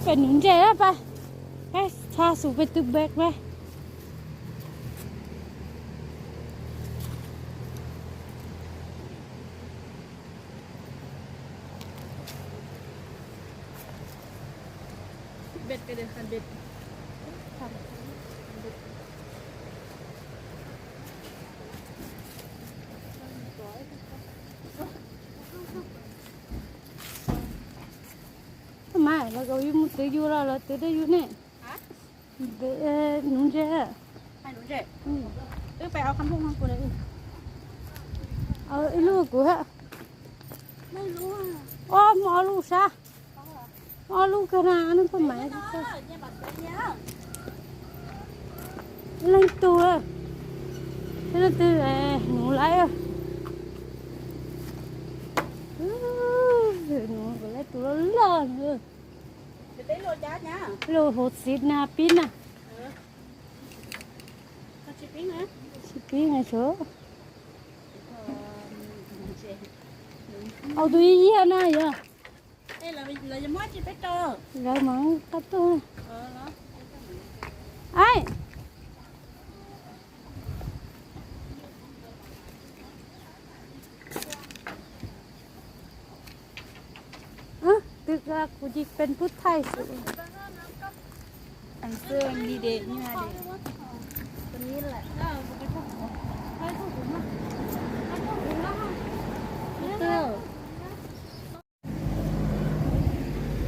Pem nuv ntses pab, pab txha xus pem tw bek pab. Mas los koj yuav mus twv yus los los twv rau yus ne. Nuv ntses. Ib lub kuv hab. Ob, muaj ob lub sab. Ob lub kawg na, nws kuj mas. Leej twg, leej twg nuv lawm. Nuv lawm tus loj loj. Lub hauv txiv na pib na. Tsis pib na sub. Au tus ib yig na yog. Lawv mas qab tuaj. Aib. Twb kuv cis pes pub thaij xwb.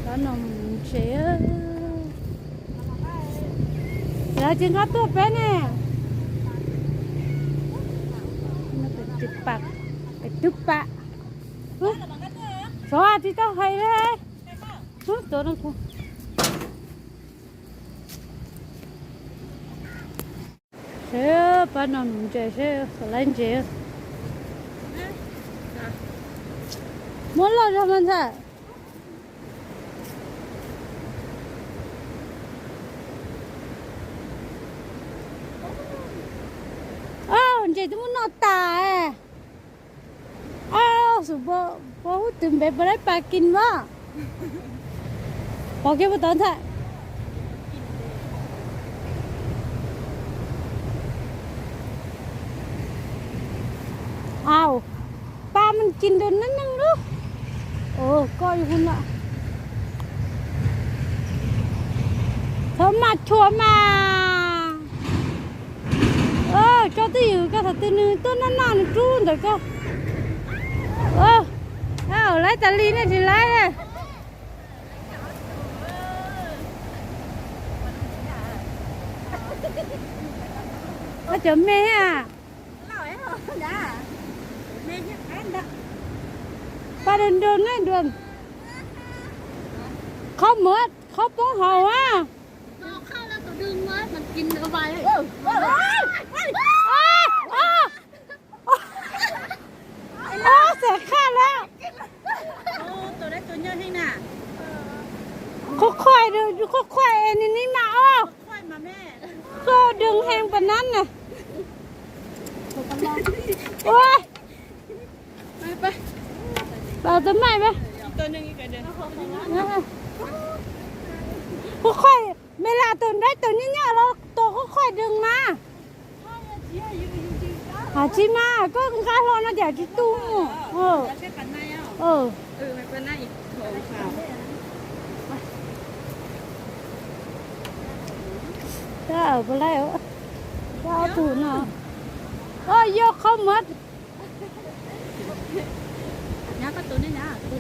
Cov no mus ntses, lawv tsis nqa tuaj peb ne. Pem twb pam, pem twb pam. Xyov tsis tau hais li. Tuav no kuv. Seb pab no nuv ntses seb lawv ntses. Muab loj zog mas ntxhais. Ntses twb muab noj tas. Xum, puas hub twg npe puas laib pas kis as? Pom kiag puas tod ntxhais. Au, pas mas kis ntawm neej neeg lub. Koj yug hu na. Thov mas chua mas. Tso twj ywm koj thaum twg nws tuaj noj noj nws rub ntawm koj. Laib tas li nej tsis laib. Cov me a. Pas dua dua ne dua. Qhov muag qhov poob hauv a. Xav qhaj lawm. Qhuav qhuav, qhuav qhuav es nws nib mas os. Koj dwg heev pas nab na. Ua, los tus maij pab. Qhuav qhuav, me lam tawm nraib tawm nyob nyob los tus qhuav qhuav dwg mas. Tsis mas koj nqa hlo no cas tsis tu mus. Tab puas laib, tab ob tug no. Yog qhov muag.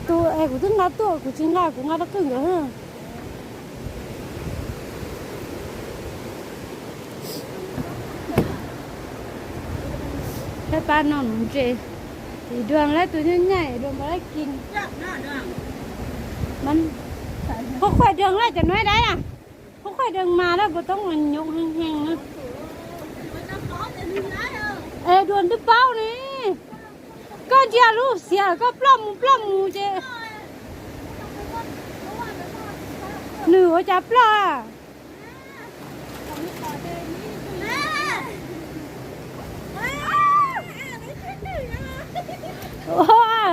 Tus es kuv twb nqa tuaj, kuv tsis nqa, kuv nqa rau qwj nkawd. Peb pab no nuv ntses, ib dua laib tus nyob nyaj, ib dua npaj laib kis. Qhuav qhuav dwg lawm cov no dab na. Qhuav qhuav dwg mas lawm puas toob mas nyob heev heev na. Es dua twb paub ne. Koj ntsia lub xiav koj ploj mus ploj mus ces nws ua cas ploj a.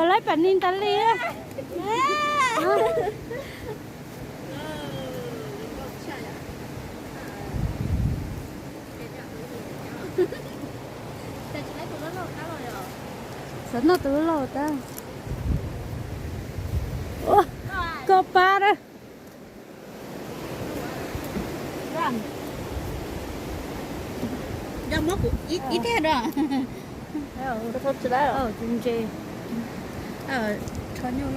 Laib pam ni tas li. Noj tus loj tas. Koj pab da. Ib teg da. Tus ntse. Rho nyuj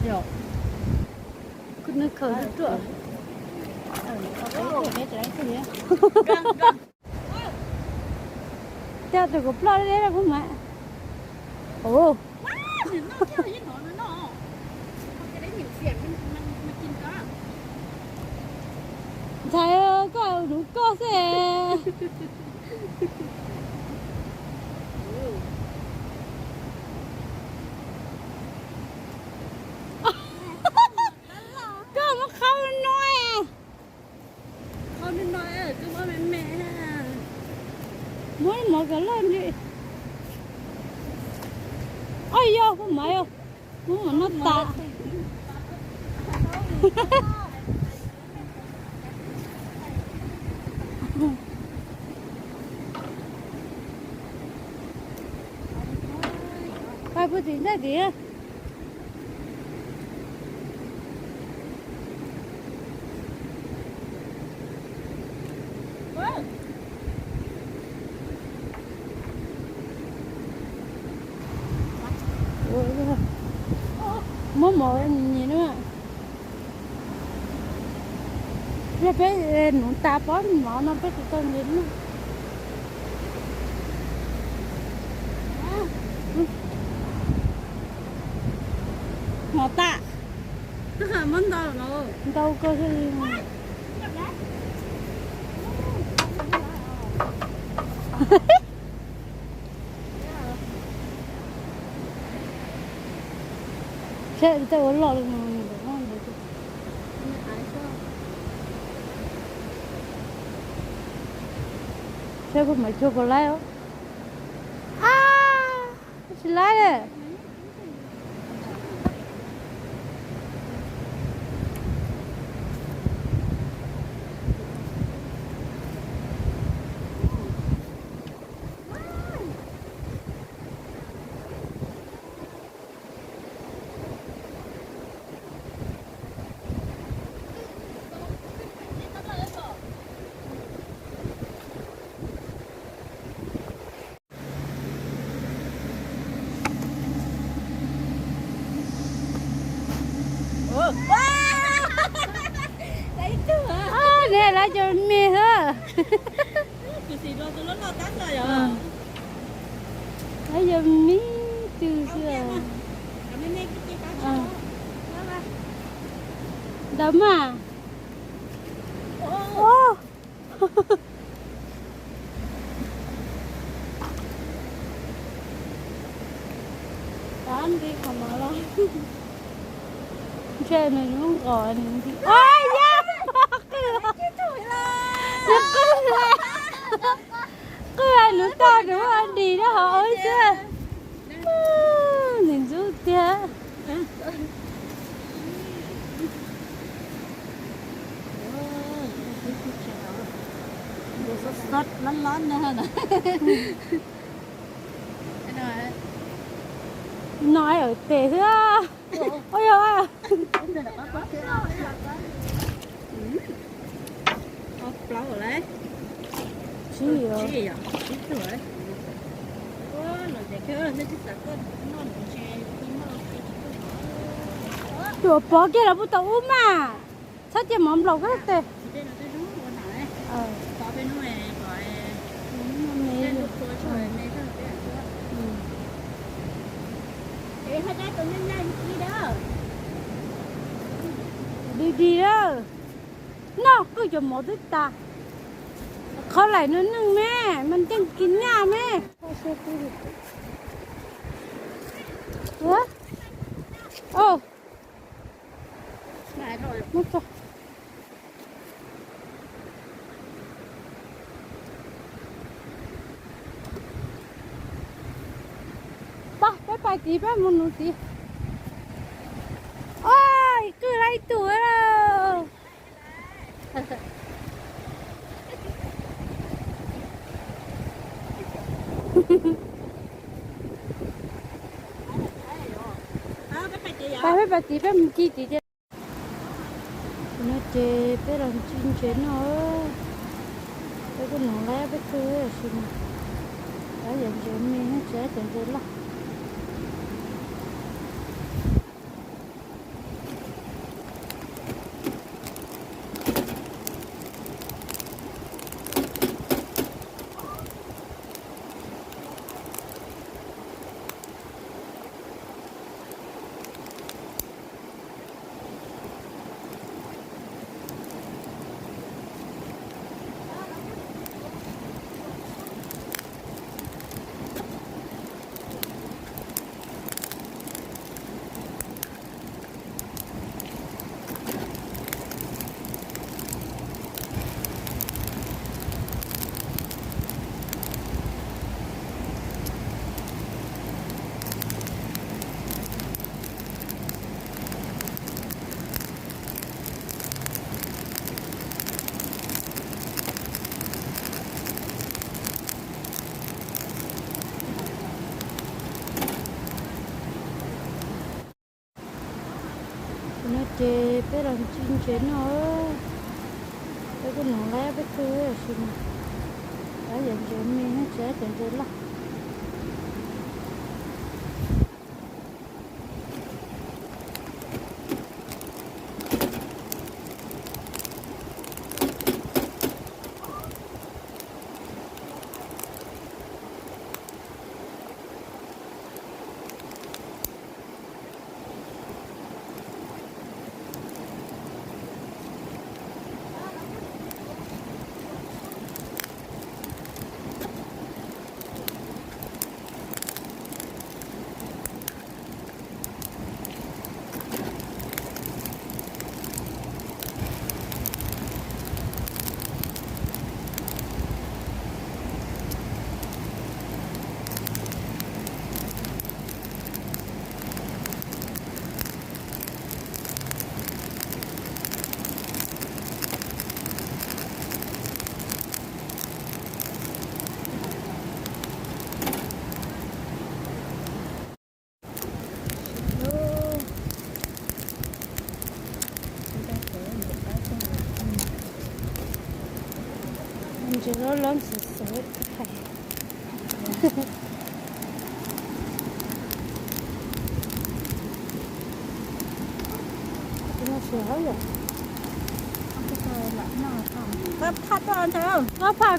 no. Nws khaws ruaj ruaj. Coj tus kaum plaub deb rau kuv mas. Ntxhais, koj ua nuv koj xwb. Koj muab qhau no. Muab mov kom loj li. Oj yog, muab mov, muab mov noj tas. Pais puag tim ntej tid. Muab mov nyias na. Yog peb nuv tas pob mov no peb tsis tau nyias na. Mov tas. Muab ntau no. Ntau kawg li. Saib tej ua loj li no. Saib puas mam cuag puas laib os. Ab, tsis laib li. Neb lawv cov me xwb. Lawv yog me twg xwb. Ntawd mas. Ntshe nws lub nqos nws nti. Yog, nws qwj, nws qwj, nws tau nws ua dis rau hauv xwb. Nws ntxub tiag. No es tes xwb. Ua yog. Tsib, tsib tug. Tus pov kiag los puag tom ub mas. Txhob cia mov nplaum koj tes. Dig dig lawm. Noj qwj cov mov twb tas. Qhov laim no neeg me, mas nteeg kis nyaj me. Pab, peb pais tid, peb mus nuv tid. Oj, qwj lawm ib tug lawm. Pab peb pas tid, peb mus ci tid tiag. Tam no ces peb los ci ntses noj. Peb kuj nuv lawm peb tug tab sis mas pab yam ntses me thiab tsis pom cov ntses loj. Tam no ces peb los ci ntses noj. Peb kuj nuv lawm peb tug tab sis mas pab yam ntses me thiab tsis pom cov ntses loj. Ntses loj loj xwb xwb. Phaj tuaj,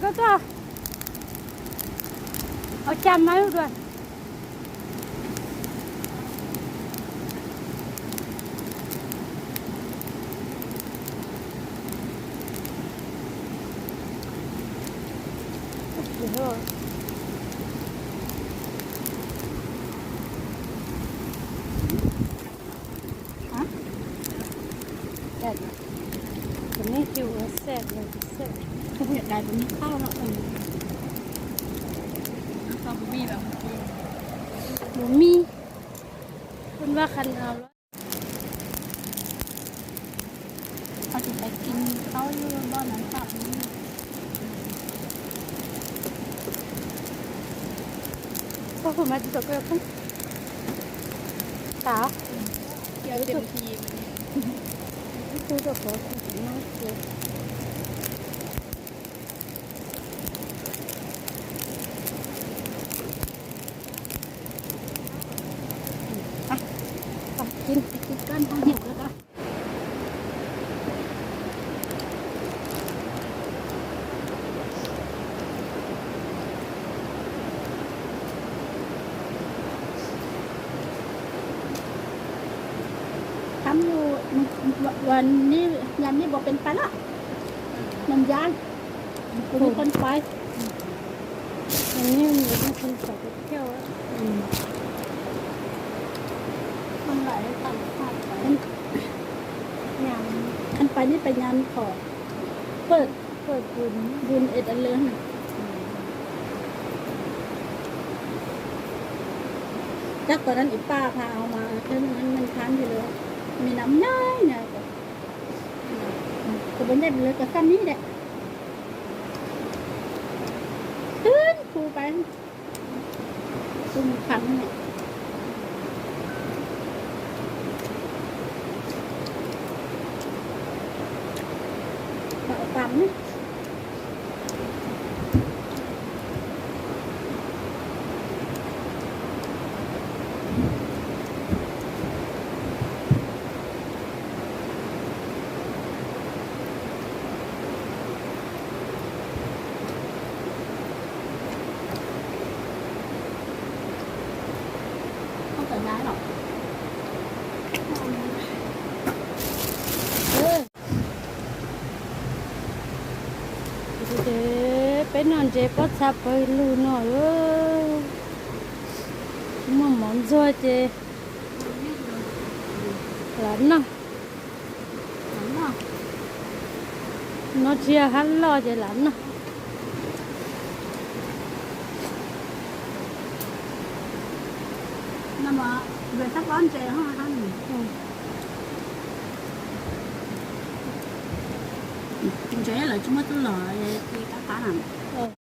phaj tuaj. Ua cas mas dua. Tus neb cia ua xaj los tus xaj. Tus neb qab los. Bus mij, bus mij, vaj qha no. Koj tus tais kis tau lub npoj no tau. Koj hu mas tsis tau koj phooj. Tau. Ib tug rau pov no cia. Thắm,วันนี้ ยามนี้บ่เป็นไปละ มันย้าย กูมีคนไป วันนี้มันมีคนขับรถเที่ยวแล้ว มันไหลต่างชาติไป งาน คันไปนี่ไปงานของ เปิด เปิดบุญ บุญเอ็ดอันเลิศ จักตอนนั้นอีป้าพาเอามา เออ เท่านั้นมันค้างอยู่เลย มีน้ำใหญ่ใหญ่กว่า ก็บ่ใหญ่ไปเลย ก็ซ้ำนี่แหละ ขึ้นภูไป ภูมันพันเนี่ย Ces peb noj ntses pob txha pawg lug no, muaj mov ntxuag ces lam noj. Noj tsis yog hab loj ces lam noj. Ntses lawv tsis muaj tub los, qab qab na.